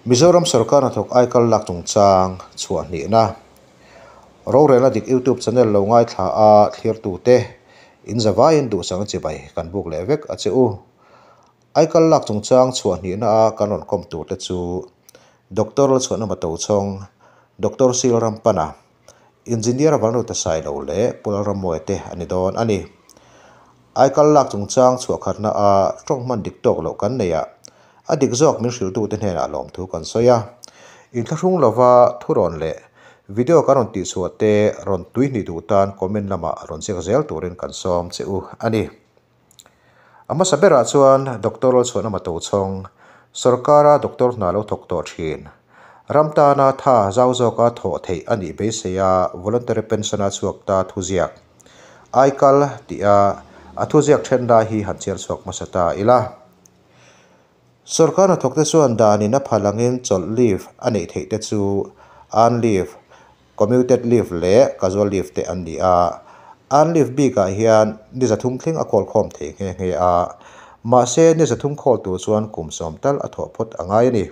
Mizoram sorkar hnathawk aikal lak chungchang chhuah hnihna. Rorelna dik YouTube channel lo ngaithla a thlirtute in zavaiin duhsakna chibai kan buk leh vek a che u. Aikal lak chungchang chhuah hnihna a kan rawn kawm tur te chu Doctor Lalchhuanawma Tochhawng, Doctor Sil Rampana, Engineer Vanruta Sailo leh Pu Lalrammawia te a ni dawn a ni. Aikal lak chungchang chhuah khatna a tawng hman dik tawk loh kan nei a, a dik zawk min hrilhtute hnenah lawmthu kan sawi a. Inthlahrung lova thurawn leh video kan rawn tihchhuah te rawn tui hnih duh tan comment lamah rawn ziak zel turin kan sawm che u a ni. A hmasa berah chuan Doctor Lalchhuanawma Tochhawng, sorkara doctor hna lo thawk tawh thin. Ram tana tha zau zawka thawh theih a nih beiseia voluntary pension-a chhuak ta thuziak Aikal tia a thuziak then lai hi han chhiar chhuak hmasa ta ila. Sorkar hnathawkte chuan danin a phal angin chawlh leave a neih theih te chu earn leave, commuted leave leh casual leave te an ni a. Earn leave bikah hian ni zathum thleng a khawl khawm thei nghe nghe a, mahse ni zathum khawl tur chuan kum sawm tal a thawh phawt a ngai a ni.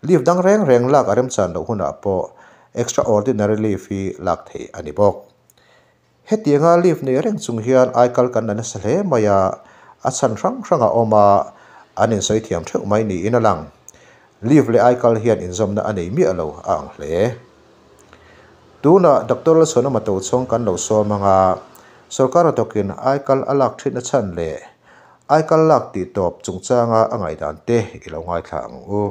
Leave dang reng reng lak a remchan loh hunah pawh extraordinary leave hi lak theih a ni bawk. Hetianga leave nei reng chung hian aikal kan la nasa hle mai a, a chhan hrang hrang a awm a, an insawi thiam theuh mai niin a lang. Leave leh aikal hian inzawmna a nei miah lo a ang hle. Tunah Doctor Lalchhuanawma Tochhawng kan lo sawm ang a, sorkar hnathawkin aikal a lak thinna chhan leh aikal lak tih tawp chungchanga a ngaihdan te i lo ngaithla ang u.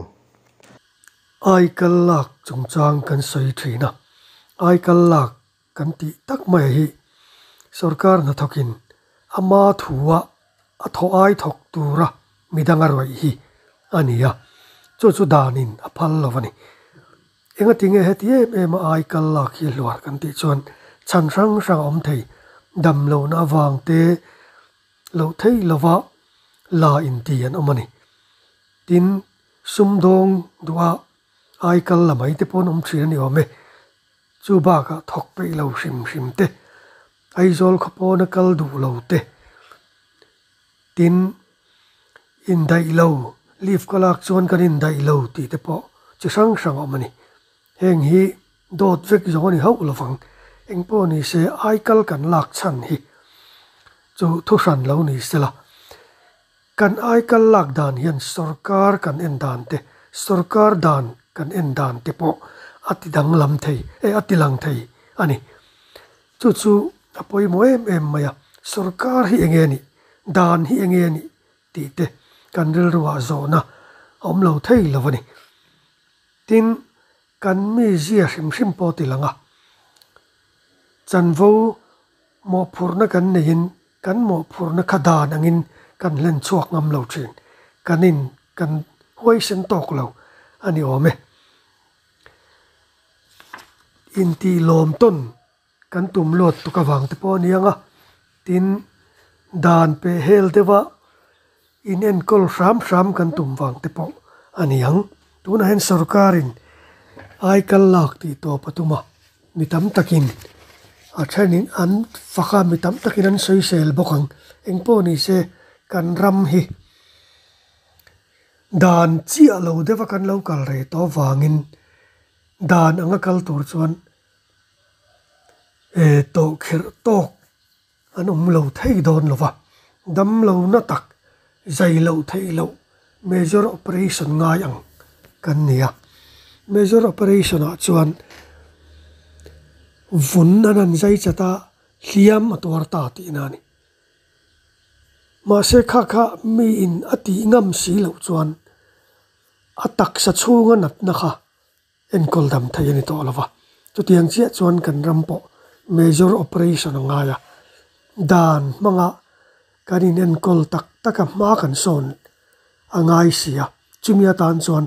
Aikal lak chungchang kan sawi thin a, aikal lak kan tih tak mai hi sorkar hnathawkin ama thua a thawh ai thawk tura midang a rawih hi a ni a, chu chu danin a phal lo a ni. Engatinge heti em em a ai kal lak hi hluar kan tih chuan chhan hrang hrang a awm thei, dam lohna avang te loh theih lova la inti an awm a ni. Tin, sumdawng duha ai kal la mai te pawh an awm thin a ni awm e. Chu bakah thawk peih lo hrim hrim te, Aizawl khaw pawna kal duh lo te, tin indaih lo, leave ka lak chuan kan indaih lo tih te pawh chi hrang hrang a awm a ni. Heng hi dawt vek zawng a ni hauh lovang. Engpawh ni se aikal kan lak chhan hi chu thuhran lo ni sela. Kan aikal lak dan hian sorkar kan en dan te, sorkar dan kan en dan te pawh a ti danglam thei, eh a ti lang thei a ni. Chu chu a pawimawh em em mai a, sorkar hi enge nih, dan hi enge nih tih te kan rilruah zawhna a awm lo thei lo a ni. Tin, kan mizia hrim hrim pawh ti lang a, chanvo mawhphurhna kan neihin kan mawhphurhna kha dan angin kan hlen chhuak ngam lo thin, kan in kan huaisen tawk lo a ni awm e. Intih lawm tawn kan tum luat tuk avang te pawh a ni ang a, tin dan peh hel deuh a in enkawl hram hram kan tum vang te pawh a ni ang. Tunah hian sorkarin aikal lak tih tawp a tum a, mi tam takin a thenin an fak a, mi tam takin an sawisel bawk ang. Engpawh ni se kan ram hi dan chiah lo deuh a kan lo kal rei tawh avangin dan anga kal tur chuan eh tawh kherh tawk an awm lo thei dawn lo va, damlo na tak zai loh theih loh major operation ngai ang kan ni a. Major operation ah chuan vun an han zai chat a, hliam a tuar ta tihna a ni. Mahse kha kha miin a tih ngam si loh chuan a taksa chhunga natna kha enkawl dam thei a ni tawh lo va. Chutiang chiah chuan kan ram pawh major operation a ngai a, dan hmanga kan in enkawl tak tak a hma kan sawn a ngai si a, chumi atan chuan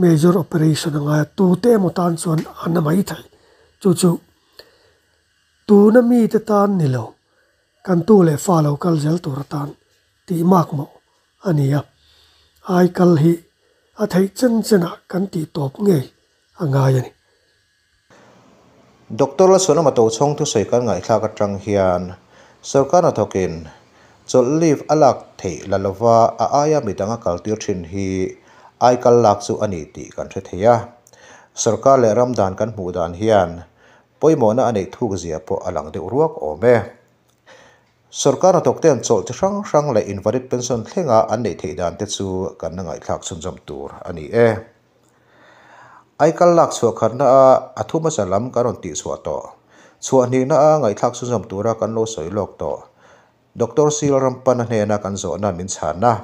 major operation a ngai a, tute emaw tan chuan a na mai thei. Chu chu tuna mite tan ni lo, kan tu leh fa lo kal zel tur atan tih mak mawh a ni a, aikal hi a theih chen chenah kan tih tawp ngei a ngai a ni. Doctor Lalsuanawma Tochhawng thusawi kan ngaihthlak atang hian sorkar hnathawkin chawlh leave a lak theih la lova a aia midang a kaltir thin hi Aikal lak chu a ni tih kan hre thei a. Sorkar leh ram dan kan hmuh dan hian pawimawhna a neih thuk zia pawh a lang deuh ruak awm e. Sorkar hnathawkte'n chawlh chi hrang hrang leh invalid pension thlenga an neih theih dan te chu kan la ngaihthlak chhunzawm tur a ni e. Aikal lak chhuah khatna a a thu hmasa lam kan rawn tihchhuah tawh. Chhuah hnihna a ngaihthlak chhunzawm tura kan lo sawi lawk tawh. Doctor Sil Rampana hnena kan zawhna min chhan a,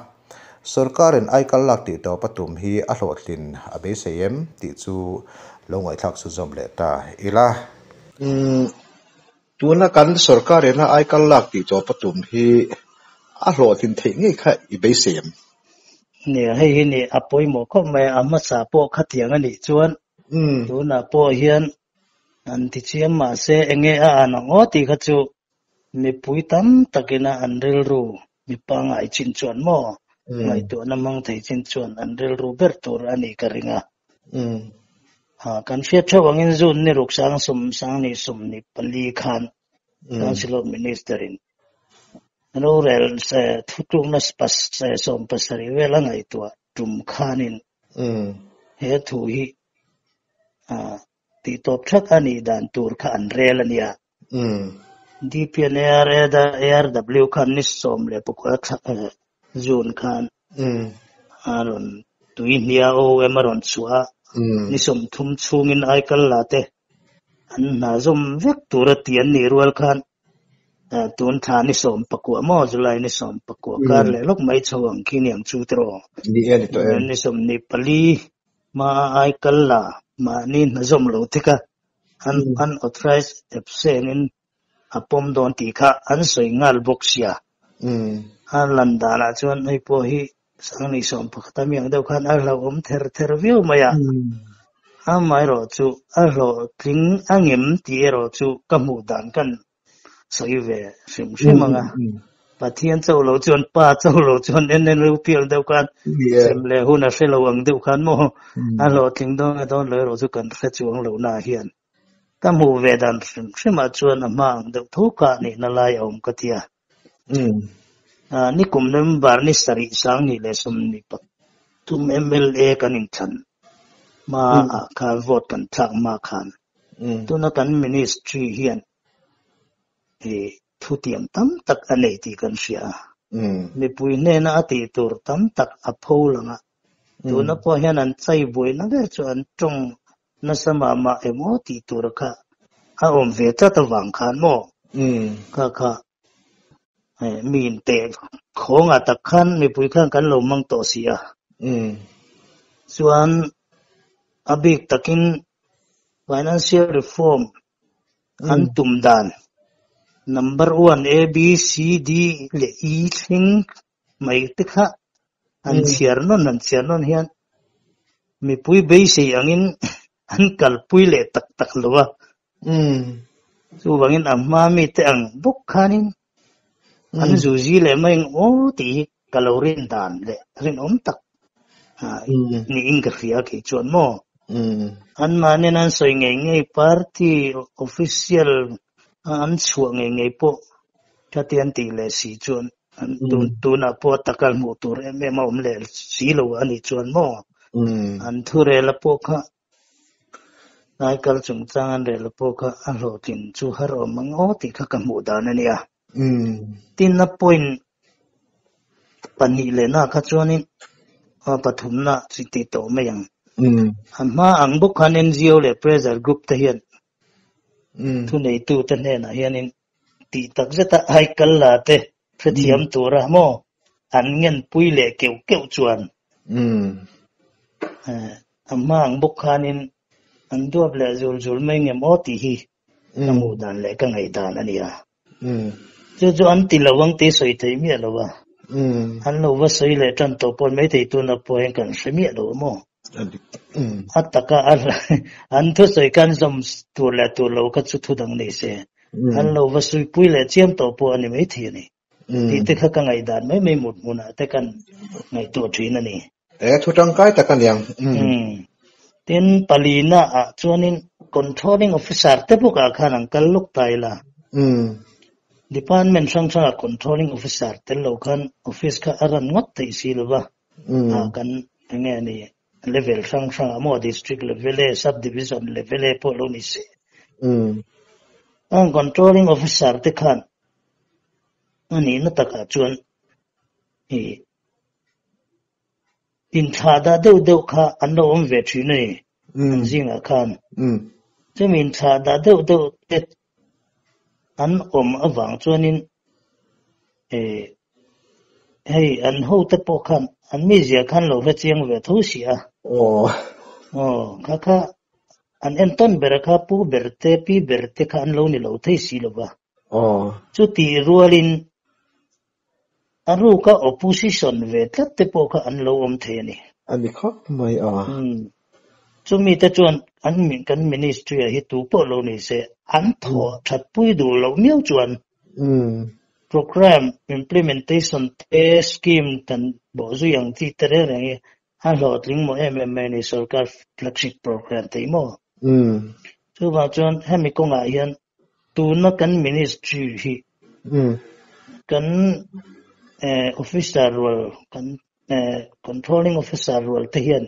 Sorkarin aikal lak tih tawp a tum hi a hlawhtlin a beisei em tih chu lo ngaihthlak chhunzawm leh ta ila. Umm, tuna kan sorkarina aikal lak tih tawp a tum hi a hlawhtlin theih ngei kha i beisei em? Nia, hei hi ni a pawimawh khawp mai a, a hmasa pawh khatiang a nih chuan tunah pawh hian an ti chiam mahse enge a an ang aw tih kha chu Mipui tam takina an rilru mi pangngai chin chuan maw ngaihtuahna hmang thei chin chuan an rilru ber tur a nih ka ring a. Ha, kan hriat theuh angin June ni ruk sang sum sang ni 24 khan Council of Minister in rorel thutlukna 17 vel a ngaihtuah tum khanin he thu hi Tihtawp that a nih dan tur kha an rel a nia. DPN ARW khan ni 14 thla June khan a rawn tui hnia OM a rawn chhuah a, ni 30 chhungin aikal la te an hna zawm vek tur a ti an nih rual khan tun thla ni 19 maw July ni 19 kar leh lawk mai chho ang khi niang chu tiraw ni 24 Hma a ai kal la, mahni hna zawm lo te kha an unauthorized absent in a pawm dawn tih kha an sawi nghal bawk sia. A lan danah chuan hei pawh hi Sangni 11 a mi ang deuh khan a hlauhawm ther ther viau mai a. Amaherawh chu a hlawhtling a ngem tih erawh chu ka hmuh dan kan sawi ve hrim hrim ang a. Pathian chauh lo chuan Pa chauh lo chuan en en reuh pial deuh khan hrem leh hun a hre lo ang deuh khan maw a hlawhtling dawn nge dawn lo erawh chu kan hre chuang lo na hian ka hmuh ve dan hrim hrimah chuan a hma ang deuh tho kha nihna lai a awm ka ti a. Nikum November ni sarih 2023 mla kan inthlan hma ah khan vote kan thlak hma khan tuna kan ministry hian thutiam tam tak a nei tih kan hria a. Mipui hnena a tih tur tam tak a pho lang a. Tuna pawh hian an chai buaina ber chu an tawng nasa mah mah emaw tih tur kha a awm ve tlat avang khan maw? Kha kha mi inteh khawngah tak khan mipui khan kan lo hmang tawh si a. Chuan a bik takin financial reform an tum dan number one A B C D leh E thleng mai te kha an chhiar nawn an chhiar nawn hian mipui beisei angin an kalpui leh tak tak lo a. Chuvangin a hma mite ang bawk khanin an zuzi leh mai ang aw tih hi ka lo rin dan leh rinawm tak niin ka hria kei chuan maw. Anmahniin an sawi ngei ngei party official an chhuah ngei ngei pawh khati an tih leh si chuan tunah pawh a taka hmuh tur em em a awm leh si lo a nih chuan maw. An thurel a pawh kha Aikal chungchang an rel pawh kha a hlawhtlin chu har awm ang aw tih kha ka hmuh dan a nia. Tin a point pahnih leh na kha chuanin pathumna chi tih tawh mai ang. A hma ang bawk khan NGO leh pressure group te hian thuneitute hnenah hianin tih tak zeta aikal la te hrethiam tura maw an ngenpui leh keuh keuh chuan a hma ang bawk khanin an duap leh zul zul mai ngem aw tih hi ka hmuh dan leh ka ngaih dan a nia. Chu chu an ti lo ang tih sawi thei miah lo a, an lo va sawi leh tan tawh pawh maithei tuna pawh hian kan hre miah lo a maw? A taka an thusawi khan zawm tur leh tur lo kha chu thu dang nei se, an lo va suipui leh chiam tawh pawh a ni maithei a ni. Tih te kha ka ngaihdan mai mai mut hmunah te kan ngaihtuah thin a ni. E, thu tangkai tak a niang. Tin, palina ah chuanin controlling officer te bawkah khan an kal lawk ta ila. Department hrang hrangah controlling officer tel lo khan office kha a run ngawt theih si lo va. Kan Enge ni level hrang hrangah maw district level e sub division level e pawh lo ni se. Ang controlling officer te khan a nihna takah chuan i inthlahdah deuh deuh kha an lo awm ve thin a ni an zingah khan. Chumi inthlahdah deuh deuh te an awm avang chuanin hei an hote pawh khan an mizia khan lo hre chiang ve tho si a. Aw kha kha an entawn ber kha pu ber te pi ber te kha an lo ni lo thei si lo va. Chuti rualin a ruka opposition ve tlat te pawh kha an lo awm thei a ni. A ni khawp mai a. Chumi te chuan an kan ministry ah hi tu pawh lo ni se an thawh that pui duh loh miau chuan program implementation te scheme kan bawh zui ang chi te reng reng hi a hlawhtling maw em em mai a ni sorkar flagship program te hi maw. Chuvang chuan hemi kawngah hian tuna kan ministry hi kan officer rual kan controlling officer rual te hian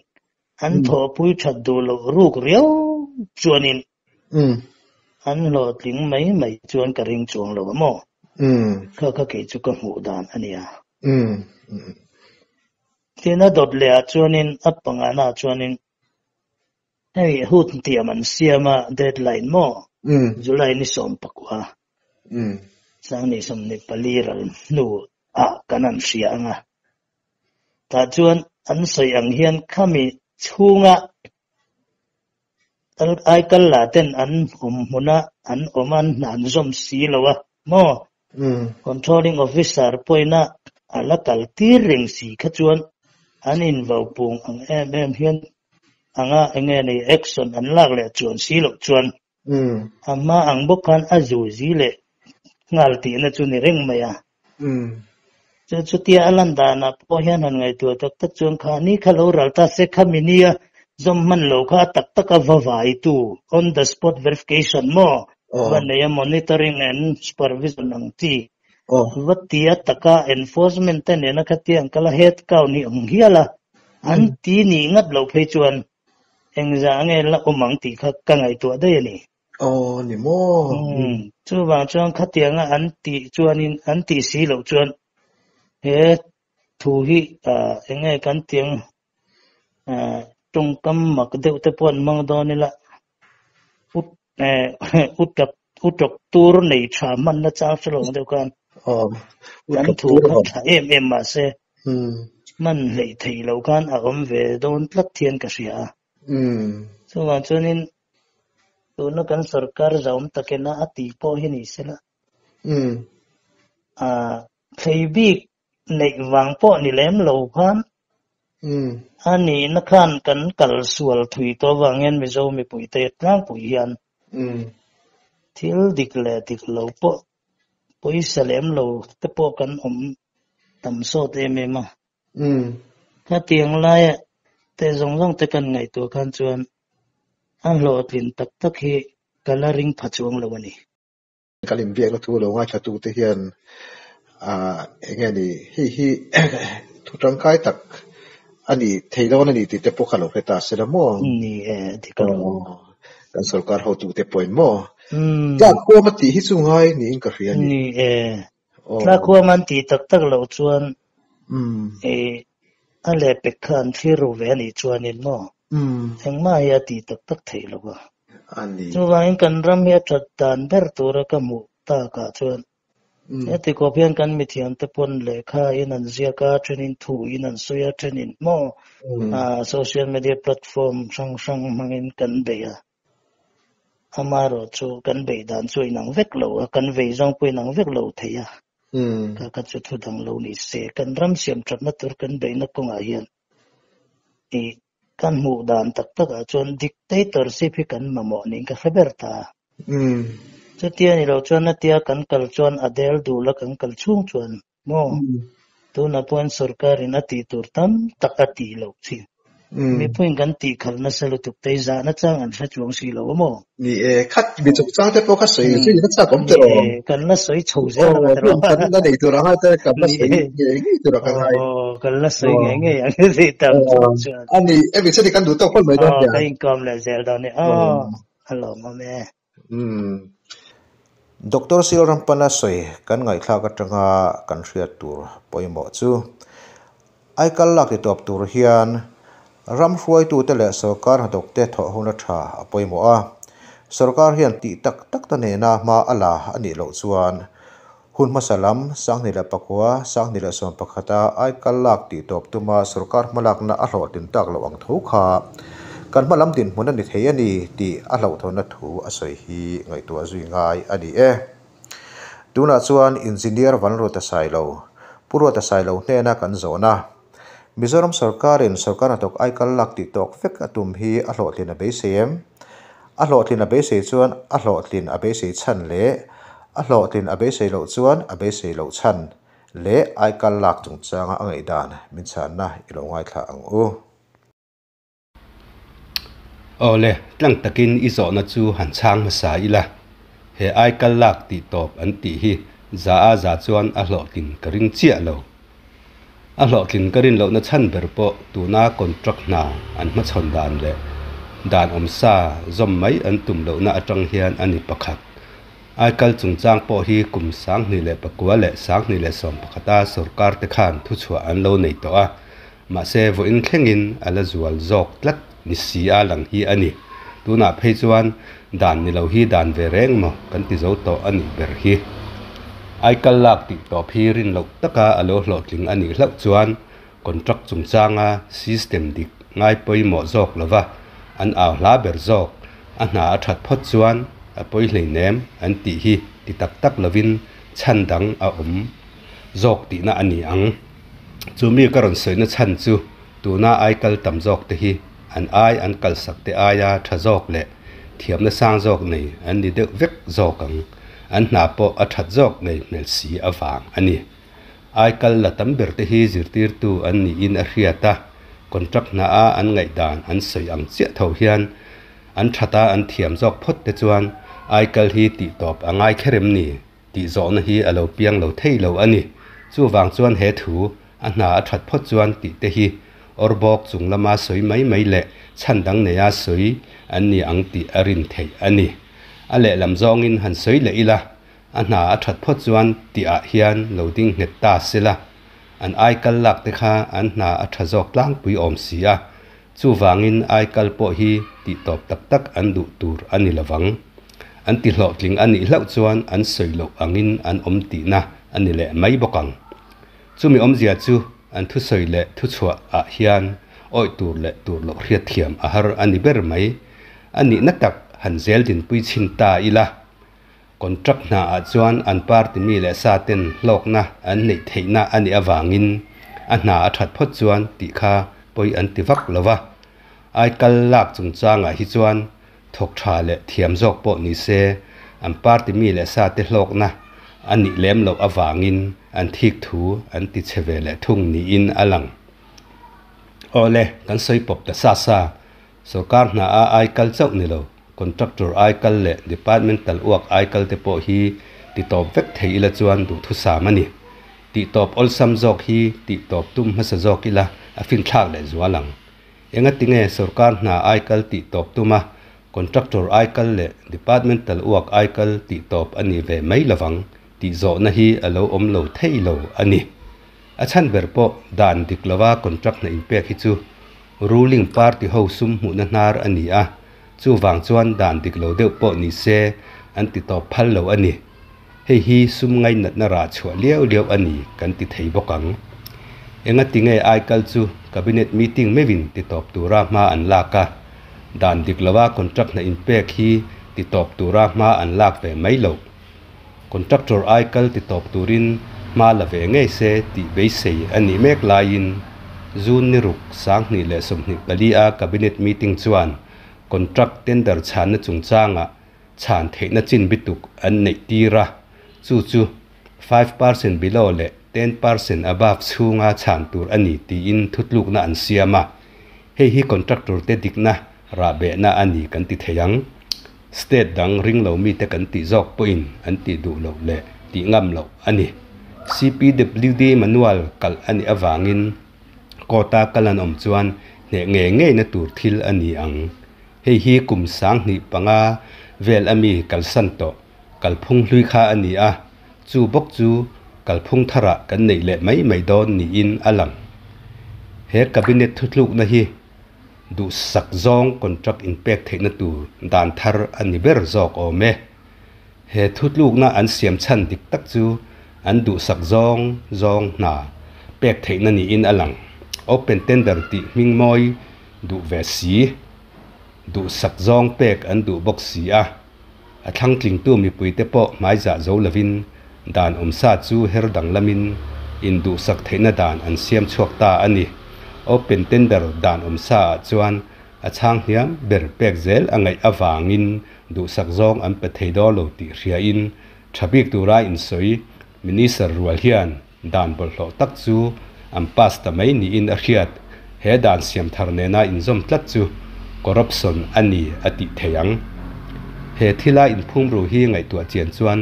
an thawhpui that duh loh ruk riau chuanin an hlawhtling mai mai chuan ka ring chuang lo a maw? Kha kha kei chu ka hmuh dan a nia. Tin a dawt leh ah chuanin a pangana ah chuanin hei hun tiam an siam a deadline maw? July ni 14 2024 ral hnu ah kan an hria ang a. Tah chuan an sawi ang hian khami chhunga aikal la ten an awm hmuna an awm an hna an zawm si lo a maw? Controlling officer pawina a la kal tir reng si kha chuan an invopung ang em em hian anga enge nei action an lak leh chuan si loh chuan a hma ang bawk khan a zuzi leh nghal tihna chu ni reng mai a. Chu chutia a lan danah pawh hian han ngaihtuah tak tak chuan kha ni kha lo ral ta se khami nia zawm hman lo kha a tak taka va vaitu on the spot verification maw va nei a monitoring and supervision ang chi va tia taka enforcement te nena khatia an kal a head count hi awm hial a an ti nih ngat loh phei chuan engzah nge la awm ang tih kha ka ngaihtuah daih a ni. Aw ni maw? Chuvang chuan khatianga an tih chuanin an tih si loh chuan he thu hi eng nge kan tiang tawngkam mak deuh te pawh an hmang dawn ila u tawk tur nei tha hmanna chang hre lo ang deuh khan kan thu kha tha em em mahse hman hleih theih loh khan a awm ve dawn tlat hian ka hria a. Chuvang chuanin tuna kan sorkar zauhawm takena a tih pawh hi ni sela. Thlei bik neih vang pawh ni lem lo khan a nihna khan kan kal sual thui tawh avang hian Mizo mipuite tlangpui hian thil dik leh dik lo pawh pawisa lem lo te pawh kan awm tam sawt em em a. Khatiang laia te zawng zawng te kan ngaihtuah khan chuan a hlawhtlin tak tak hi ka la ring pha chuang lo a ni. Kan inbiakna thu lo ngaithlatute hian eng nge ni hei hi thu tangkai tak a ni thei dawn a ni tih te pawh kha lo hre ta se la maw? Ni e, dik a lo. Kan sorkar hotute pawhin maw? Tlakhuam a tih hi chu ngai niin ka hria a ni. Ni e, Tlakhuam an tih tak tak loh chuan a lehpek kha an thlir ru ve a nih chuanin maw engmah hi a tih tak tak theih lo a. Chuvangin kan ram hi a that dan ber tura ka hmuh takah chuan heti kawp hian kan mithiamte pawn lehkha in an ziak a, thenin thu in an sawi a, thenin maw social media platform hrang hrang hmangin kan bei a. Amaherawh chu kan beih dan chu a inang vek lo a, kan vei zawng pawh a inang vek lo thei a. Kha kha chu thu dang lo ni se. Kan ram siam thatna tur kan beihna kawngah hian i kan hmuh dan tak takah chuan dictatorship hi kan mamawh niin ka hre ber ta. Chutia ni lo chuan atia kan kal chuan a del dul a kan kal chhung chuan maw tunah pawhin sorkarin a tih tur tam tak a tih loh chin. Mipuiin kan tih khalh nasa lutuk te hi zahna chang an hre chuang si lo a maw? Ni e, khat mi chungchang te pawh kha sawi zui na chak awm teh rawh. Ni e, kan la sawi chho zel ang teh rawh. Kan la nei tur ang a te, kan la sawi ngei ngei tur ang ka ngai. Aw, kan la sawi ngei ngei ang heti tam chuan chuan. A ni, emi chuti kan duh tawk phawt mai dawn nia. Aw, kan inkawm leh zel dawn nia. Aw, a lawmawm e. Umm. Doctor Sil Rampana sawi kan ngaihthlak atanga kan hriat tur pawimawh chu aikal lak ti tawp tur hian ram hruaitute leh sorkar hnathawkte thawh hona tha a pawimawh a. Sorkar hian tih tak tak ta nena hma a la a nih loh chuan hun hmasa lam 2009, 2011 a aikal lak tih tawp tuma sorkar hmalakna a hlawhtlin tak loh ang tho kha kan hma lam dinhmun a ni thei a ni tih a hlauhthawnna thu a sawi hi ngaihtuah zui ngai a ni e. Tunah chuan Engineer Vanruata Sailo, Pu Ruata Sailo hnena kan zawn a, Mizoram sorkarin sorkar hnathawk aikal lak tih tawk vek a tum hi a hlawhtlin a beisei em? A hlawhtlin a beisei chuan a hlawhtlin a beisei chhan leh a hlawhtlin a beisei loh chuan a beisei loh chhan leh aikal lak chungchanga a ngaihdan min chhanna i lo ngaithla ang u. Awle, tlang takin i zawhna chu han chhang hmasa ila, he aikal lak tih tawp an tih hi za a za chuan a hlawhtlin ka ring chiah lo. A hlawhtlin ka rin lohna chhan ber pawh tuna contract hna an hmachhawn dan leh dan awmsa zawm mai an tum lohna atang hian a ni pakhat. Aikal chungchang pawh hi kum 2009 leh 2011 a sorkar te khan thuchhuah an lo nei tawh a, Mahse, vawiin thlengin a la zual zawk tlat ni si a lang hi a ni. Tunah phei chuan dan ni lo hi dan ve reng maw kan ti zo tawh a nih ber hi. Aikal lak tih tawp hi rin loh taka a lo hlawhtling a nih hlauh chuan contract chungchanga system dik ngai pawimawh zawk lova an au hla ber zawk a hna a that phawt chuan a pawi hleinem an tih hi ti tak tak lovin chhan dang a awm zawk tihna a ni ang. Chu mi ka rawn sawina chhan chu tuna aikal tam zawk te hi an ai an kalsak te aia tha zawk leh thiamna sang zawk nei an ni deuh vek zawk ang. An hna pawh a that zawk ngei hmel si avang a ni. Aikal la tam ber te hi zirtirtu an niin a hriat a, contract hna a an ngaihdan an sawi ang chiah tho hian an that a an thiam zawk phawt te chuan aikal hi tihtawp a ngai kher em ni? Tih zawhna hi a lo piang lo thei lo a ni. Chuvang chuan he thu, a hna a that phawt chuan tih te hi awr bawk chung lama sawi mai mai leh chhan dang neia sawi an ni ang tih a rin theih a ni. A lehlam zawngin han sawi leh ila, a hna a that phawt chuan tih ah hian lo ding nghet ta sela, an aikal lak te kha an hna a tha zawk tlangpui awm si a, Chuvangin aikal pawh hi tih tawp tak tak an duh tur a ni lovang. An ti hlawhtling a nih hlauh chuan an sawi loh angin an awm tihna a ni leh mai bawk ang. Chumi awmzia chu an thusawi leh thuchhuah ah hian awih tur leh tur loh hriatthiam a har a ni ber mai. A nihna tak han zel dinpui chhin ta ila. Contract hna ah chuan an party mi leh sa ten hlawkna an neih theihna a nih avangin a hna a that phawt chuan tih kha pawi an ti vak lo va. Aikal lak chungchangah hi chuan thawk tha leh thiam zawk pawh ni se an party mi leh sa te hlawkna a nih lem loh avangin an thik thu an ti chhe ve leh thung niin a lang. Awle, kan sawi pawp ta sa sa. Sorkar hna a aikal chauh ni lo, contractor aikal leh departmental uak aikal te pawh hi ti tawp vek thei ila chuan duhthusam a ni. Tih tawp awlsam zawk hi tih tawp tum hmasa zawk ila a finthlak leh zual ang. Engatinge sorkar hna aikal tih tawp tuma contractor aikal leh departmental uak aikal tih tawp a ni ve mai lovang tih zawhna hi a lo awm lo thei lo a ni. A chhan ber pawh dan dik lova contract hna inpek hi chu Ruling party ho sum hmuhna hnar a ni a, chuvang chuan dan dik lo deuh pawh ni se an ti tawp phal lo a ni. Hei hi sum ngainatna rah chhuah liau liau a ni kan ti thei bawk ang. Engati nge aikal chu Cabinet meeting meuhin ti tawp tura hma an lak a, dan dik lova contract hna inpek hi ti tawp tura hma an lak ve mai loh. Contractor aikal ti tawp turin hma la ve ngei se tih beisei a nih mek laiin June ni ruk 2024 a Cabinet meeting chuan contract tender chhanna chungchangah chhan theihna chin bituk an neih tir a, chu chu 5% below leh 10% above chhunga chhan tur a ni tiin thutlukna an siam a. Hei hi contractor te dikna rahbehna a ni kan ti thei ang. State dang ring lo mite kan tih zawk pawhin an tih duh loh leh tih ngam loh a ni. CPWD manual kalh a nih avangin court-a kal an awm chuan hneh ngei ngeina tur thil a ni ang. Hei hi kum 2005 vel ami kalsan tawh kalphung hlui kha a ni a, chu bawk chu kalphung tharah kan neih leh mai mai dawn niin a lang. He Cabinet thutlukna hi duhsak zawng contract inpek theihna tur dan thar a ni ber zawk awm e. He thutlukna an siam chhan dik tak chu an duhsak zawng zawng hna pek theihna niin a lang. Open tender tih hming mawi duh ve si, duhsak zawng pek an duh bawk si a. A thlangtlingtu mipuite pawh hmaizah zo lovin dan awmsa chu her danglamin induhsak theihna dan an siam chhuak ta a ni. Open tender dan awmsa ah chuan a chhang hniam ber pek zel a ngaih avangin duhsak zawng an pe thei dawn lo tih hriain tha bik tura insawi Minister rual hian dan bawlhhlawh tak chu an pass ta mai niin a hriat. He dan siam thar nena inzawm tlat chu corruption a ni a tih theih ang. He thila inphum ru hi ngaihtuah chian chuan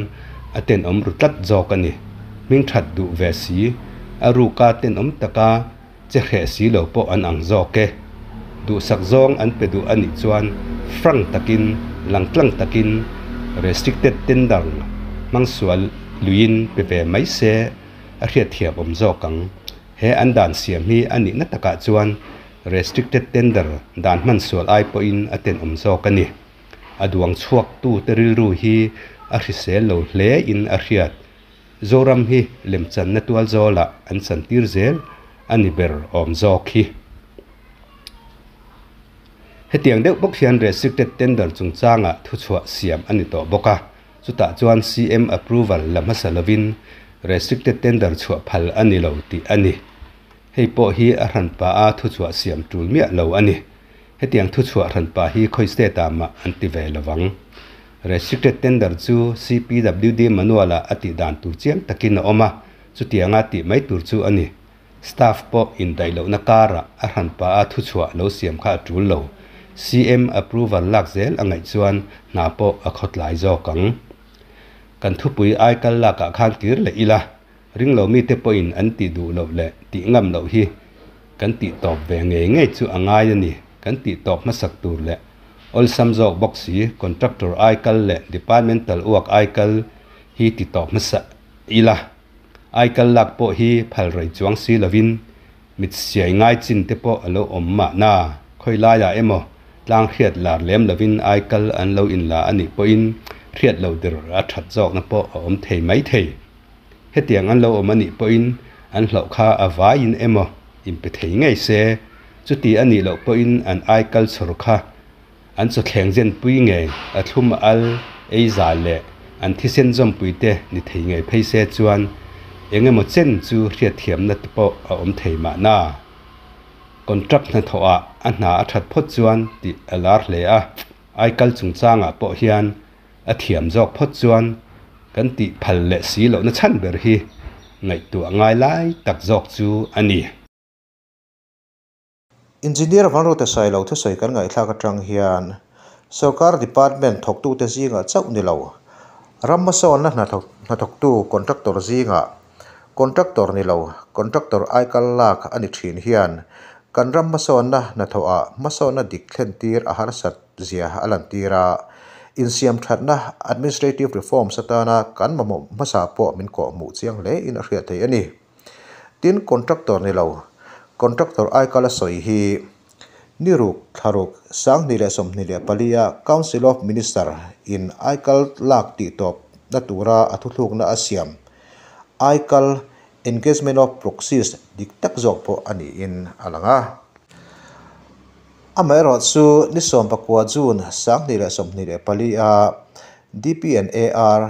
a tenawm ru tlat zawk a ni. Hming that duh ve si, a ruka tenawm taka che hreh si lo pawh an ang zawk e. Duhsak zawng an pe duh a nih chuan frank takin, langtlang takin restricted tender hmang sual luiin pe ve mai se a hriatthiam awm zawk ang. He an dan siam hi a nihna takah chuan restricted tender dan hman sual ai pawhin a tenawm zawk a ni. A duang chhuaktu te rilru hi a hrisel lo hle in a hriat. Zoram hi lemchanna tual zawlah an chantir zel a ni ber awm zawk hi. Hetiang deuh bawk hian restricted tender chungchangah thuchhuah siam a ni tawh bawk a, chutah chuan CM approval la hmasa lovin restricted tender chhuah phal a ni lo tih a ni. Hei pawh hi a hranpa a thuchhuah siam tul miah lo a ni. Hetiang thuchhuah hranpa hi khawi state ah mah an ti ve lovang. Restricted tender chu CPWD manual ah a tih dan tur chiang takin a awm a, chutianga tih mai tur chu a ni. Staff pawh indaih lohna karah a hranpa a thuchhuah lo siam kha a tul lo. CM approval lak zel a ngaih chuan hna pawh a khawtlai zawk ang. Kan thupui aikal lakah khan kir leh ila, ring lo mite pawhin an tih duh loh leh tih ngam loh hi kan tih tawp ve ngei ngei chu a ngai a ni. Kan tih tawp hmasak tur leh awlsam zawk bawk si contractor aikal leh departmental uak aikal hi ti tawp hmasa ila. Aikal lak pawh hi phal rei chuang si lovin mit siai ngai chin te pawh a lo awm mahna. Khawi laiah emaw tlang hriat lar lem lovin aikal an lo inla a nih pawhin hriat lo der a that zawkna pawh a awm thei mai thei. Hetiang an lo awm a nih pawhin an hlauh kha a vaiin emaw inpe thei ngei se, chuti a nih loh pawhin an aikal chhawr kha an chawthleng zenpui ngei a thlum a al ei za leh an thisen zawmpui te ni thei ngei phei se chuan eng emaw chen chu hriatthiamna te pawh a awm thei mahna. Contract hnathawhah a hna a that phawt chuan tih a lar hle a, aikal chungchangah pawh hian a thiam zawk phawt chuan kan tih phal leh si lohna chhan ber hi ngaihtuah ngai lai tak zawk chu a ni. Engineer Vanrute Sailo thusawi kan ngaihthlak atang hian Sorkar Department thawktute zingah chauh ni lo, ram hmasawnna hnathawktu contractor zingah contractor ni lo, contractor aikal lak a ni thin hian kan ram hmasawnna hnathawhah hmasawnna dik thlentir a harsat zia a lantir a, insiam thatna administrative reforms atana kan mamawh hmasa pawh min kawhhmuh chiang hle in a hriat theih a ni. Tin, contractor ni lo, contractor aikal a sawi hi ni ruk thla ruk 2024 a Council of Minister in aikal lak tih tawp na tura a thuthlukna a siam aikal engagement of proxies dik tak zawk pawh a niin a lang a. Amaherawhchu ni 19 June 2024 a DPNAR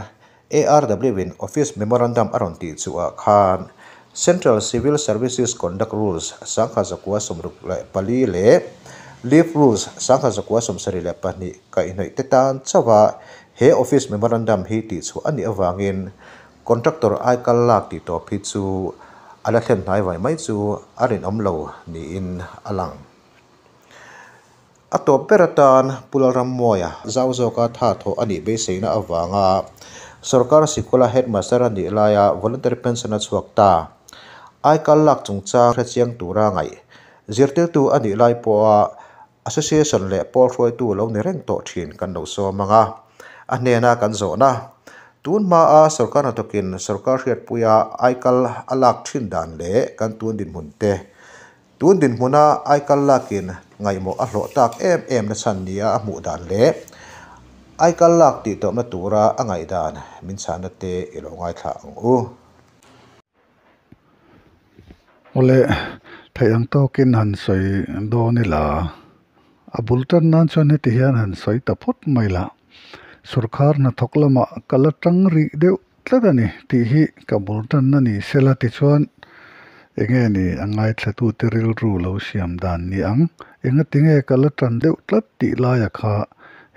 ARW in Office Memorandum a rawn tih chu ah khan Central Civil Services Conduct Rules 1964 leh Leave Rules 1972 kaihhnawih te tan chauha he Office Memorandum hi tih chhuah a nih avangin Contractor aikal lak tih tawp hi chu a la thlen hnai vai mai chu a rinawm lo niin a lang. A tawp ber atan Pu Lalrammawia zau zawka tha thawh a nih beiseina avanga Sorkar sikula Headmaster a nih laia voluntary pension a chhuak ta. Aikal lak chungchang hrechiang tura ngaih zirtirtu a nih lai pawha Association leh pawl hruaitu lo ni reng tawh thin kan lo sawm ang a, a hnena kan zawhna. Tun hmaa sorkar hnathawkin sorkar hriatpuia aikal a lak thin dan leh kan tun dinhmun te, tun dinhmuna aikal lakin ngaihmawh a hlawh tak em em na chhan nia a hmuh dan leh aikal lak tihtawpna tura a ngaihdan min chhahna te i lo ngaithla ang u. Awle, theih ang tawkin han sawi dawn ila, a bul tan nan chuan heti hian han sawi ta phawt mai la, sorkar hnathawk lamah ka la tang rih deuh tlat a ni tih hi ka bul tanna ni sela tichuan enge ni a ngaithlatute rilru lo siam dan ni ang, engatinge ka la tan deuh tlat tih laia kha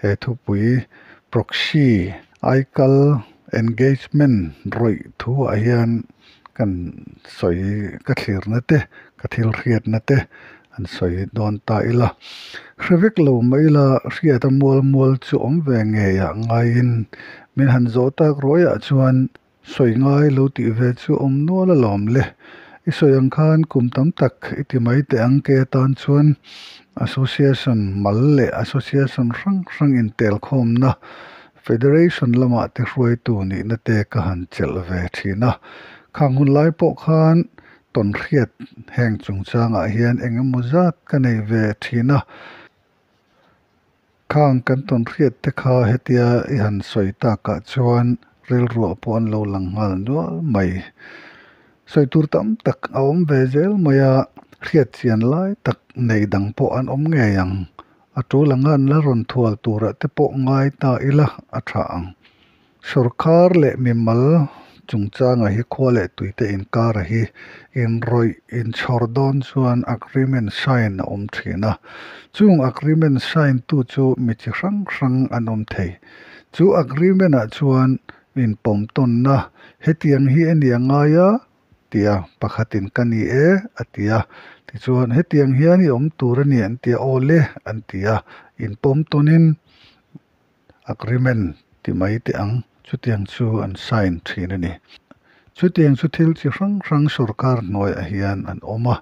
he thupui proxy aikal engagement rawih thuah hian kan sawi ka thlirna te, ka thil hriatna te an sawi dawn ta ila. Hre vek lo mai ila hriata mual mual chu awm ve ngei ah ngaiin min han zawh tak ruaiah chuan sawi ngai lo tih ve chu awm nual alawm le. I sawi ang khan kum tam tak i ti mai teh ang ke atan chuan Association mal leh Association hrang hrang intelkhawmna Federation lamah te hruaitu nihna te ka han chelh ve thin a, khang hun lai pawh khan tawnhriat heng chungchangah hian eng emaw zat ka nei ve thin a, khang kan tawnhriat te kha hetia i han sawi takah chuan rilruah pawh an lo lang nghal nual mai. Sawi tur tam tak a awm ve zel mai a, hriat chian lai tak nei dang pawh an awm ngei ang. A tul anga an la rawn thual turah te pawh ngai ta ila a tha ang. Sorkar leh mimal chungchanga hi khua leh tuite inkara hi inrawih inchhawr dawn chuan agreement sign a awm thin a. Chung agreement sign tu chu mi chi hrang hrang an awm thei. Chu agreement ah chuan inpawm tawnna hetiang hi a ni a ngai a, tia pakhatin ka ni e a ti a, tichuan hetiang hian i awm tur a ni an ti a, aw le an ti a, inpawm tawnin agreement ti mai teh ang, chutiang chu an sign thin a ni. Chutiang chu thil chi hrang hrang sorkar hnuaiah hian an awm a,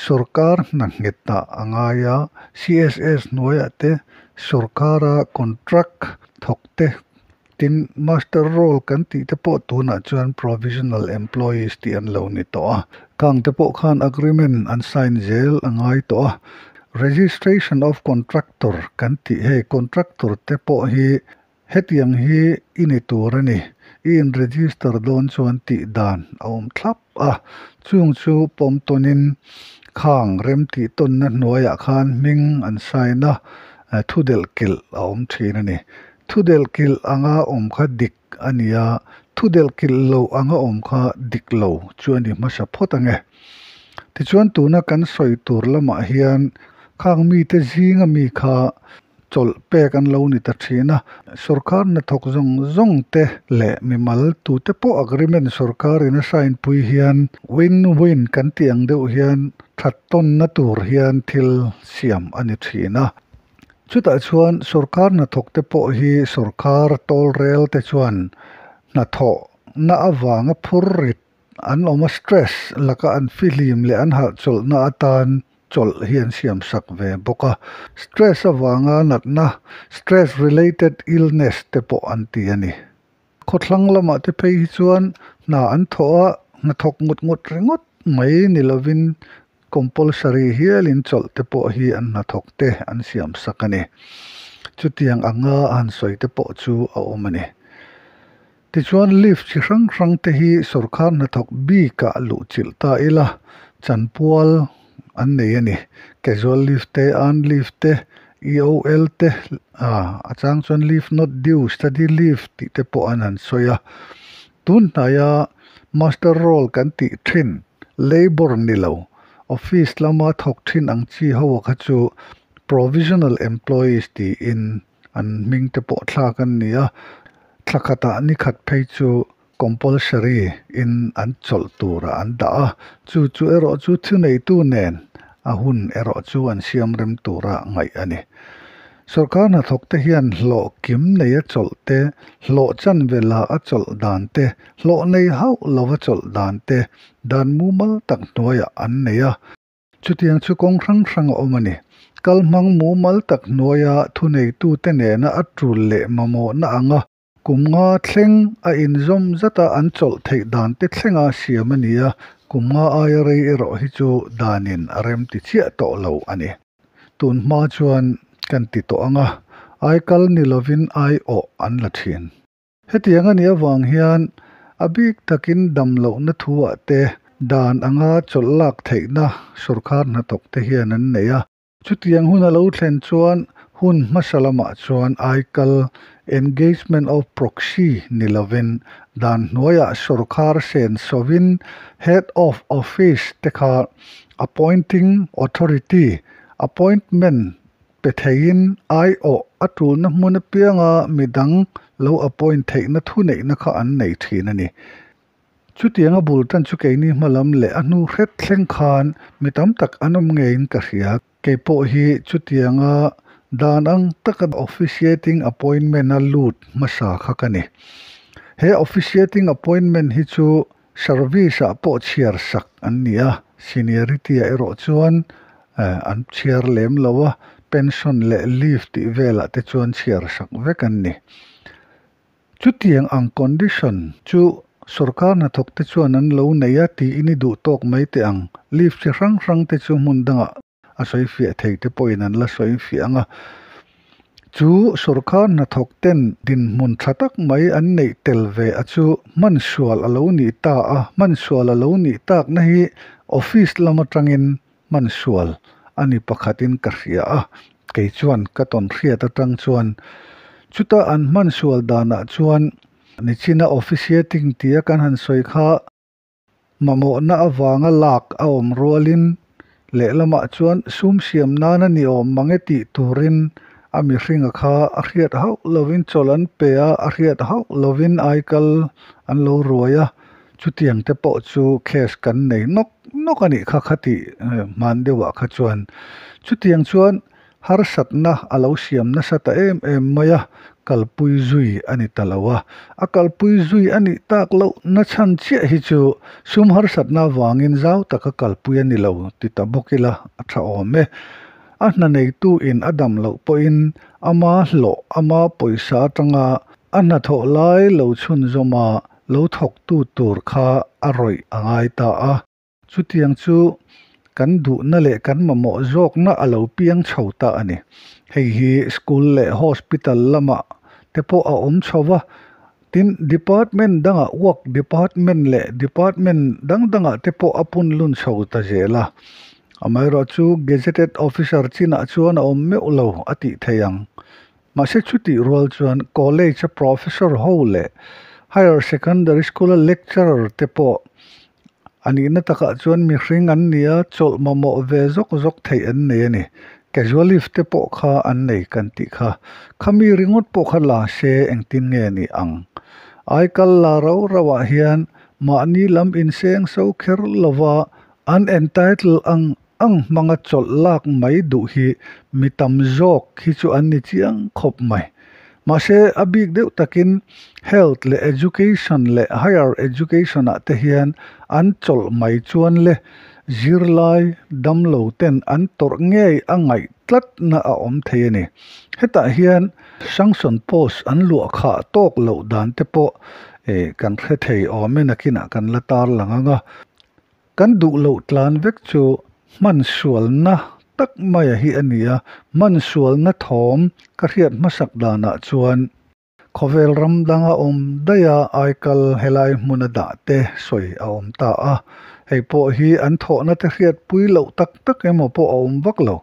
sorkar hna nghetah a ngai a, CSS hnuaiah te sorkara contract thawk te Tin, master roll kan tih te pawh tunah chuan provisional employees tih an lo ni tawh a. Kang te pawh khan agreement an sign zel a ngai tawh a. Registration of contractor kan tih hei contractor te pawh hi hetiang hi i ni tur a ni, i in register dawn chuan tih dan a awm thlap a. Chung chu pawm tawnin khang rem tih tawnna hnuaiah khan hming an sign a, thu delh kilh a awm thin a ni. Thu delh kilh anga awm kha dik a ni a, thu delh kilh lo anga awm kha dik lo chu a ni hmasa phawt ang e. Tichuan tuna kan sawi tur lamah hian khang mite zinga mi kha chawlh pek an lo ni ta thin a, sorkar hnathawk zawng zawng te leh mimal tute pawh agreement sorkarin a sign pui hian win-win kan tih ang deuh hian that tawnna tur hian thil siam a ni thin a. Chutah chuan sorkar hnathawkte pawh hi sorkar tawlrel te chuan hnathawhna avanga phur rit an awm a, stress laka an fihlim leh an hahchawlhna atan chawlh hi an siam sak ve bawk a. Stress avanga natna, stress related illness, te pawh an ti a ni. Khawthlang lamah te phei hi chuan hna an thawh a, hnathawk ngut ngut ringawt mai ni lovin compulsory hialin chawlh te pawh hi an hnathawk te an siam sak a ni. Chutiang anga han sawi te pawh chu a awm a ni. Tichuan lift chi hrang hrang te hi sorkar hnathawk bikah luh chilh ta ila chanpual an nei a ni. Casual leave te, earned leave te, EOL te, a chang chuan leave not due, study leave tih te pawh an han sawi a. Tun hnaia master roll kan tih thin, labour ni lo, office lama thawk thin ang chi ho kha chu provisional employees tiin an hming te pawh thlak an ni a. Thla khatah ni khat phei chu compulsory in an chawlh turah an dah a, chu chu erawh chu thuneitu nen A hun erawh chu an siam rem tura ngaih a ni. Sorkar hnathawkte hian hlawh kim nei a chawlh te, hlawh chanve la a chawlh dan te, hlawh nei hauh lova chawlh dan te dan mumal tak hnuaiah an nei a. Chutiang chu kawng hrang hrang a awm a ni. Kalhmang mumal tak hnuaia thuneitute nena a tul leh mamawhna anga kum nga thleng a inzawm zata an chawlh theih dan te thlenga siam a ni a, kum nga aia rei erawh hi chu danin a rem ti chiah tawh lo a ni. Tun hma chuan kan ti tawh ang a, aikal ni lovin aiawh an la thin. Hetiang a nih avang hian a bik takin dam lohna thuah te dan anga chawlh lak theihna sorkar hnathawk te hian an nei a. Chutiang hun a lo thlen chuan hun hmasa lamah chuan aikal, engagement of proxy, ni lovin dan hnuaiah sorkar sen sawin Head of Office te kha appointing authority, appointment, pe theiin aiawh a tulna hmun apianga midang lo appoint theihna thuneihna kha an nei thin a ni. Chutianga bul tan chu keini hmalam leh a hnu hret thleng khan mi tam tak an awm ngeiin ka hria. Kei pawh hi chutianga dan ang taka officiating appointment a lut hmasa kha ka ni. He officiating appointment hi chu service ah pawh chhiar sak an ni a, seniority ah erawh chuan an chhiar lem lo a, pension leh leave tih velah te chuan chhiar sak vek an ni. Chutiang ang condition chu sorkar hnathawk te chuan an lo nei a tiin i duh tawk mai teh ang. Leave chi hrang hrang te chu hmun dangah a sawi fiah thei te pawhin an la sawi fiah ang a. Chu sorkar hnathawk ten dinhmun tha tak mai an neih tel ve a chu hmansual a lo nih ta a, hmansual a lo nih takna hi office lam atangin hmansual a ni pakhatin ka hria a, kei chuan ka tawn hriat atang chuan chuta an hmansual danah chuan nichina officiating tia kan han sawi kha mamawhna avanga lak a awm rualin lehlamah chuan sum siam nana ni awm mang e tih turin a mihringa kha a hriat hauh lovin chawlh an pe a, a hriat hauh lovin aikal an lo ruai a. Chutiang te pawh chu case kan nei nawk nawk a nih kha kha tih hman deuhah kha chuan. Chutiang chuan harsatna a lo siam nasa ta em em mai a, kalpui zui a ni ta lo a. A kalpui zui a nih tak loh na chhan chiah hi chu sum harsatna avangin zau taka kalpui a ni lo ti ta bawk ila a tha awm e. A hna neitu in a dam loh pawhin ama hlawh ama pawisa atanga a hnathawh lai lo chhunzawm a lo thawktu tur kha a rawih a ngai ta a. Chutiang chu kan duhna leh kan mamawh zawkna a lo piang chho ta a ni. Hei hi school leh hospital lamah te pawh a awm chho va, tin department dangah work department leh department dang dangah te pawh a pun lun chho ta zel a. Amaherawhchu gazetted officer chinah chuan a awm meuh lo a tih theih ang. Mahse chutih rual chuan college a professor ho leh higher secondary school a lecturer te pawh a nihna takah chuan mihring an ni a, chawlh mamawh ve zawk zawk theih an nei a ni. Casual leave te pawh kha an nei kan tih kha. Khami ringawt pawh kha la se engtin nge ni ang? Aikal la rau rauah hian mahni lam inseng so kher lova an entitle ang Ang hmanga chawlh lak mai duh hi mi tam zawk hi chu an ni chiang khawp mai. Mahse, a bik deuh takin Health leh Education leh Higher Education ah te hian an chawlh mai chuan le zirlai damlo ten an tawrh ngei a ngaih tlatna a awm thei a ni. Hetah hian Sanction post an luah khah tawk loh dan te pawh kan hre thei awm e nakinah kan la tarlang ang a. Kan duh loh tlan vek chu hmansualna tak maia hi a ni a, hmansualna thawm ka hriat hmasak danah chuan khawvel ram danga awm daih a aikal helai hmuna dah te sawi a awm ta a, hei pawh hi an thawhna te hriatpui loh tak tak emaw pawh a awm vak lo.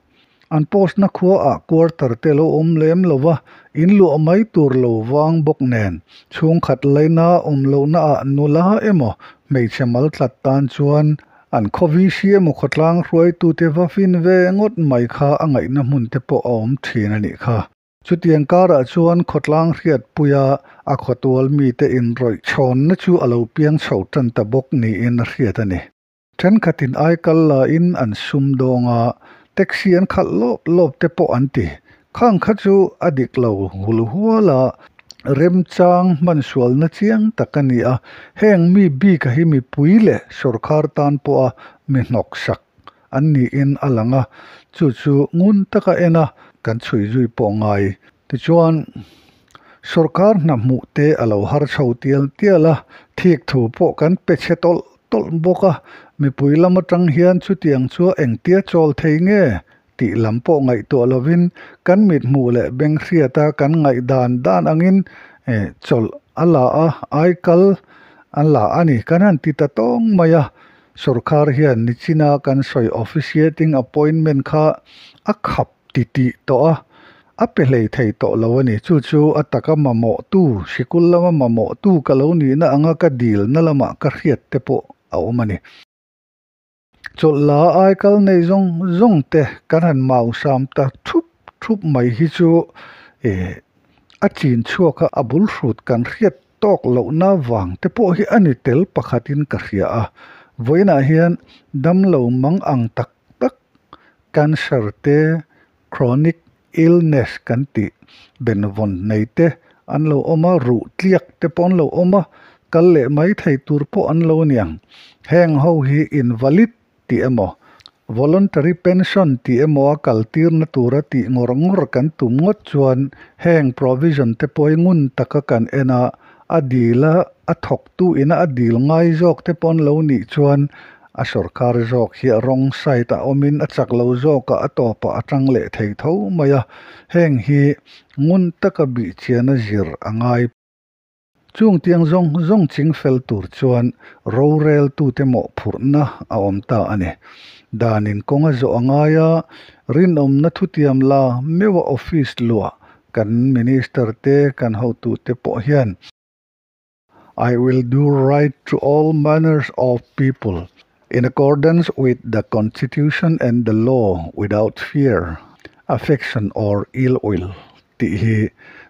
An post na khua ah quarter te lo awm lem lo va, in luah mai tur lo vang bawk nen, chhungkhat laina awm lohna ah nula emaw hmeichhe mal tlat tan chuan an khaw VC emaw khawtlang hruaitute va fin ve ngawt mai kha a ngaihna hmun te pawh a awm thin a nih kha. Chutiang karah chuan khawtlang hriatpuia a khawtual mite inrawih chhawnna chu a lo piang chho tan ta bawk niin a hriat a ni. Thenkhatin aikal la in an sumdawng a, taxi an khalh lawp lawp te pawh an ti. Khang kha chu a dik lo hul hual a, remchang hmansualna chiang tak a ni a. Heng mi bik a hi mipui leh sawrkhar tan pawha mi hnawksak an niin a lang a, chu chu ngun taka en a kan chhui zui pawh ngai. Tichuan, sawrkar hna hmuh te a lo har chho tial tial a, thik thu pawh kan pe chhe tawlh tawlh bawk a, mipui lam atang hian chutiang chu engtia chawl thei nge tih lam pawh ngaihtuah lovin kan mit hmuh leh beng hriata kan ngaihdan dan angin chawlh a la a, aikal a la a ni kan han ti ta tawng mai a, sawrkar hian nichina kan sawi officiating appointment kha a khap titih tawh a, a pe hlei thei tawh lo a ni. Chu chu a taka mamawhtu, sikul lama mamawhtu ka lo nihna anga ka dilna lamah ka hriat te pawh a awm a ni. Chawlh la aikal nei zawng zawng te kan han mausam ta thup thup mai hi chu a chin chhuak a, a bul hrut kan hriat tawk lohna vang te pawh hi a ni tel pakhatin ka hria a. Vawiinah hian damlo mang ang tak tak cancer te, chronic illness kan tih benvawn nei te an lo awm a, ruh tliak te pawh an lo awm a, kal leh mai thei tur pawh an lo niang. Heng ho hi invalid tih emaw, voluntary pension tih emaw a kal tirna tura tih ngawr ngawr kan tum ngawt chuan heng provision te pawh hi ngun taka kan en a, a dil a, a thawktu ina a dil ngai zawk te pawh an lo nih chuan A sawrkar zawk hi a rawng side a awmin a chak lo zawkah a tawpah a tang leh thei tho mai a, heng hi ngun taka bih chian a zir a ngai. Chung tiang zawng zawng ching fel tur chuan roreltute mawhphurhna a awm ta a ni. Danin kawng a zawh a ngai a, rinawmna thutiam la meuha office luah kan minister te kan hotute pawh hian, I will do right to all manners of people in accordance with the constitution and the law without fear, affection or ill will tih hi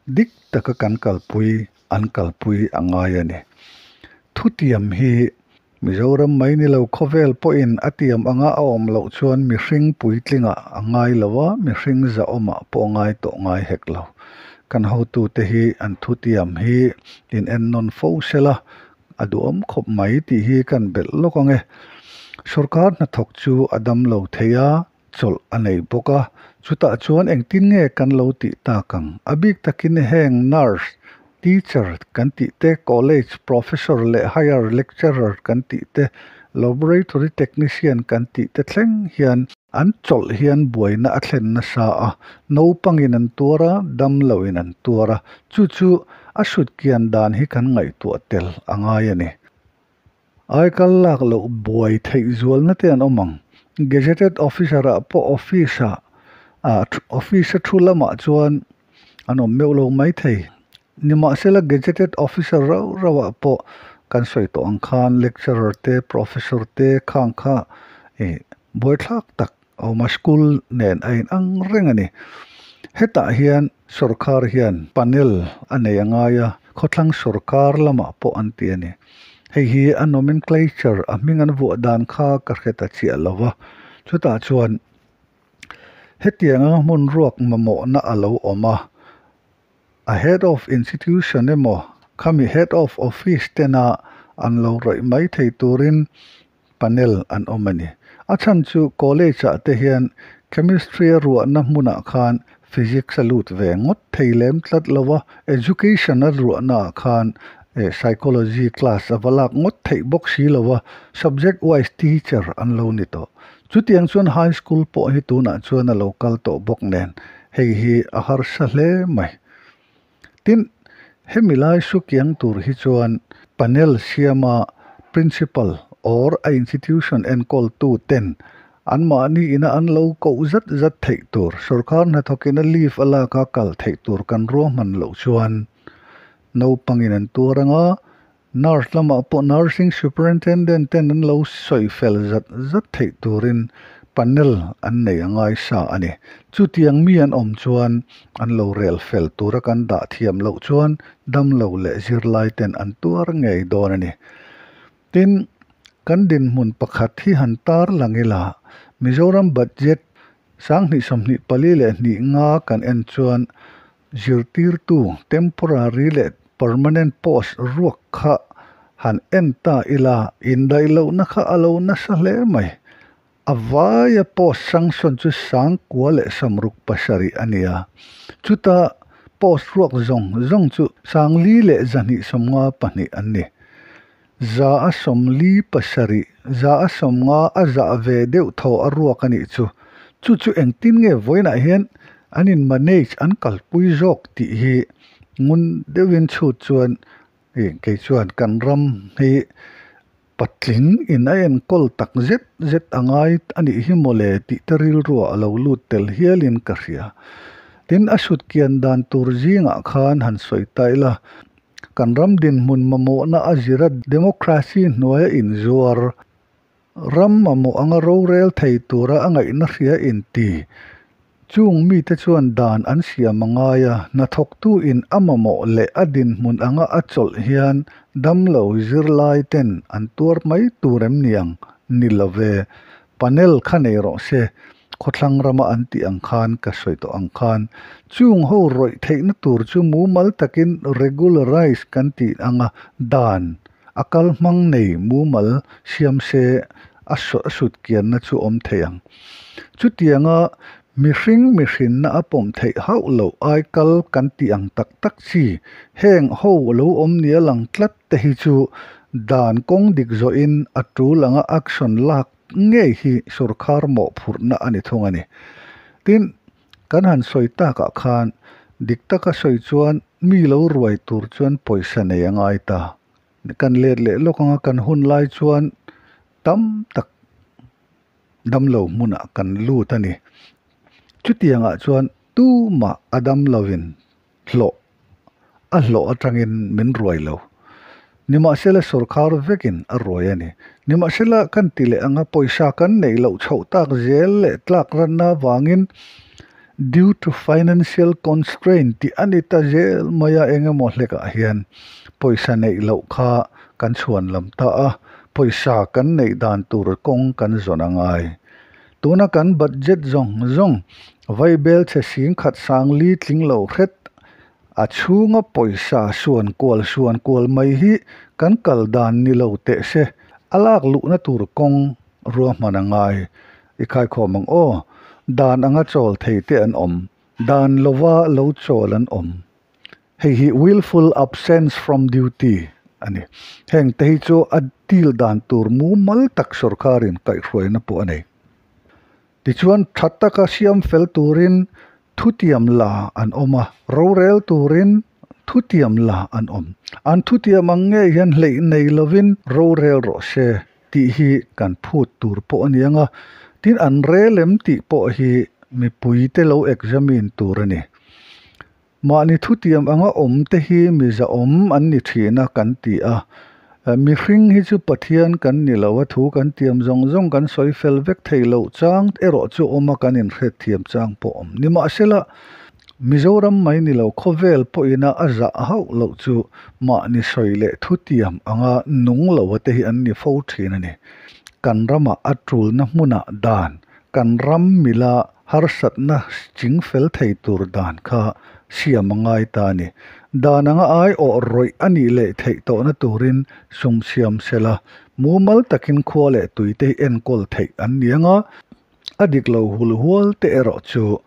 dik taka kan kalpui an kalpui a ngai a ni. Thutiam hi Mizoram mai ni lo khawvel pawhin a tiam anga a awm loh chuan mihring puitlingah a ngai lo a, mihring zahawmah pawh a ngai tawh ngai hek lo. Kan hotute hi an thutiam hi in ennawn fo sela, a duhawm khawp mai tih hi kan belh lawk ang e. Sorkar hnathawk chu a dam lo thei a, chawlh a nei bawk a, chutah chuan engtin nge kan lo tih tak ang? A bik takin heng nurse, teacher kan tih te, college professor leh higher lecturer kan tih te, laboratory technician kan tih te thleng hian an chawlh hian buaina a thlen nasa a, naupangin an tuar a, damloin an tuar a, chu chu a sutkian dan hi kan ngaihtuah tel a ngai a ni. Aikal lak loh buai theih zualna te an awm ang. Gazetted officer ah pawh office ah ah office a thu lamah chuan an awm meuh lo mai thei. Nimahsela gazetted officer rauh rauh ah pawh kan sawi tawh ang khan lecturer te professor te khang kha ih buaithlak tak a awm a, school nen a inang reng a ni. Hetah hian sorkar hian panel a nei a ngai a, khawthlang sorkar lamah pawh an ti a ni. Hei hi a nomenclature a hming an vuah dan kha ka hre ta chiah lo va, chutah chuan hetianga hmun ruak mamawhna a lo awm a, a head of institution emaw khami head of office tena an lo rawih mai thei turin panel an awm a ni. A chhan chu college ah te hian chemistry a ruahna hmunah khan physics a lut ve ngawt thei lem tlat lo a, education a ruahna ah khan psychology class a va lak ngawt theih bawk si lo a, subject wise teacher an lo ni tawh. Chutiang chuan high school pawh hi tunah chuan a lo kal tawh bawk nen hei hi a harsa hle mai. Tin, hemi lai sukiang tur hi chuan panel siama principal or a institution enkawltu ten anmahni ina an lo koh zat zat theih tur, sorkar hnathawkin a leave a lak a kal theih tur kan ruahman loh chuan naupangin an tuar anga Nurse lamah pawh Nursing Superintendent ten an lo sawi fel zat zat theih turin panel an nei a ngai sa a ni. Chutiang mi an awm chuan an lo rel fel tura kan dah thiam loh chuan damlo leh zirlai ten an tuar ngei dawn a ni. Tin, Kan dinhmun pakhat hi han tar lang ila, Mizoram budget 2024 leh 2 kan en chuan zirtirtu temporary leh permanent post ruak kha han en ta ila, indaih lohna kha a lo nasa hle mai. A vaia post sanction chu 967 a ni a. Chuta post ruak zawng zawng chu 4152 an ni. 47%, 50% a za ve deuh thaw a ruak a nih chu. Chu chu engtin nge vawiinah hian an in manage an kalpui zawk tih hi ngun deuhin chhut chuan kei chuan kan ram hi patling in a enkawl tak zet zet a ngai a nih hi mawle tih te rilruah a lo lut tel hialin ka hria. Tin, a sut kian dan tur zingah khan han sawi ta ila, kan ram dinhmun mamawhna a zira democracy hnuaia inzuar, ram mamawh anga rorel thei tura a ngaihna hria inti. Chung mite chuan dan an siam a ngai a, hnathawktu in a mamawh leh a dinhmun anga a chawlh hian damlo zirlai ten an tuar mai tur em niang? Ni lo ve. Panel kha nei rawh se, khawthlang rama an tih ang khan ka sawi tawh ang khan chung ho rawih theihna tur chu mumal takin regularize kan tih anga dan a kal hmang nei mumal siam se a sut kianna chu awm thei ang. Chutianga mihring mihrinna a pawm theih hauh loh ai kal kan tih ang tak tak chi heng ho lo awm nia lang tlat te hi chu dan kawng dik zawhin a tul anga action lak ngei hi sorkar mawhphurhna a ni thung a ni. Tin, kan han sawi takah khan dik taka sawi chuan mi lo ruai tur chuan pawisa nei a ngai ta. Kan let leh lawk anga kan hun lai chuan tam tak damlo hmunah kan lut a ni. Chutiangah chuan tumah a damlovin hlawh a hlawh atangin min ruai lo. Nimahsela sorkar vekin a ruai a ni. Nimahsela kan ti leh anga pawisa kan neih loh chhoh tak zel leh tlak ranna avangin due to financial constraint tih a ni ta zel mai a, engemaw hlekah hian pawisa neih loh kha kan chhuan lam ta a, pawisa kan neih dan tur kawng kan zawn a ngai. Tuna kan budget zawng zawng vaibel chhe 10,000 4,000 tling lo hret a chhunga pawisa suan kual suan kual mai hi kan kal dan ni lo teh se, a lak luhna tur kawng ruahman a ngai. I khaikhawm ang aw, dan anga chawl thei te an awm, dan lova lo chawl an awm. Hei hi willful absence from duty a ni. Heng te hi chu a deal dan tur mumal tak sorkarin kaihhruaina pawh a nei. Tichuan tha taka siam fel turin thutiam la an awm a, rorel turin thutiam la an awm. An thutiam ang ngei hian hleih nei lovin rorel rawh se tih hi kan phut tur pawh a ni anga, tin an relem tih pawh hi mipui te lo examine tur a ni. Mahni thutiam anga awm te hi mi zahawm an ni thin a kan ti a, mihring hi chu Pathian kan ni lo a, thu kan tiam zawng zawng kan sawi fel vek thei loh chang erawh chu awm a, kan inhret thiam chang pawh awm. Nimahsela, Mizoram mai ni lo khawvel pawhina a zah hauh loh chu mahni sawi leh thutiam anga nung lo te hi an ni fo thin a ni. Kan ramah a tulna hmunah dan, kan ram mila harsatna ching fel thei tur dan kha siam a ngai ta a ni. Dan anga ai awh rawih a nih leh theih tawhna turin sum siam sela, mumal takin khua leh tui te hi enkawl theih an ni anga, a dik lo hul hual te erawh chu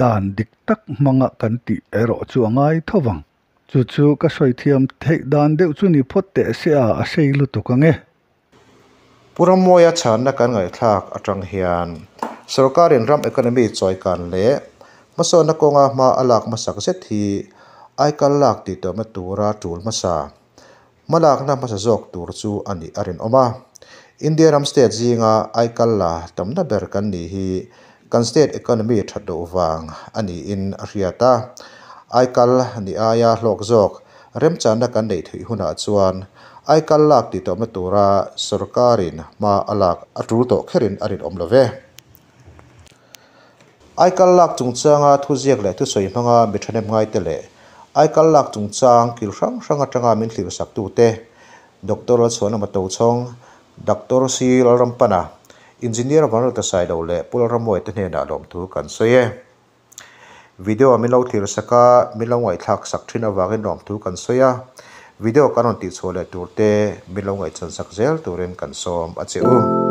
dan dik tak hmanga kan tih erawh chu a ngai tho vang. Chu chu ka sawi thiam theih dan deuh chu ni phawt teh se a, a sei lutuk ang e. Pu Rammawia chhanna kan ngaihthlak atang hian sorkarin ram economy chawikan leh hmasawnna kawnga hma a lak hmasak zet hi aikal lak tih tawhna tura tul hmasa. Hmalakna hmasa zawk tur chu a nih a rinawm a. India ram state zinga aikal la tamna ber kan nih hi kan state economy that loh vang a niin a hriat a. Aikal ni aia hlawk zawk remchanna kan neih theih hunah chuan aikal lak tih tawhna tura sorkarin hma a lak a tul tawh kherin a rinawm lo ve. Aikal lak chungchanga thuziak leh thusawi hmanga mi thahnem ngai te leh aikal lak chungchang kil hrang hrang atanga min thlir sak tu te Dr. Lalchhuana Matochhawng, Doctor C Lalrampana, Engineer Vanlalta Sailo leh Pu Lalramawia te hnenah lawmthu kan sawi e. Video min lo thlir sak a, min lo ngaihthlak sak thin avangin lawmthu kan sawi a, video kan rawn tihchhuah leh tur te min lo ngaihchan sak zel turin kan sawm a che u.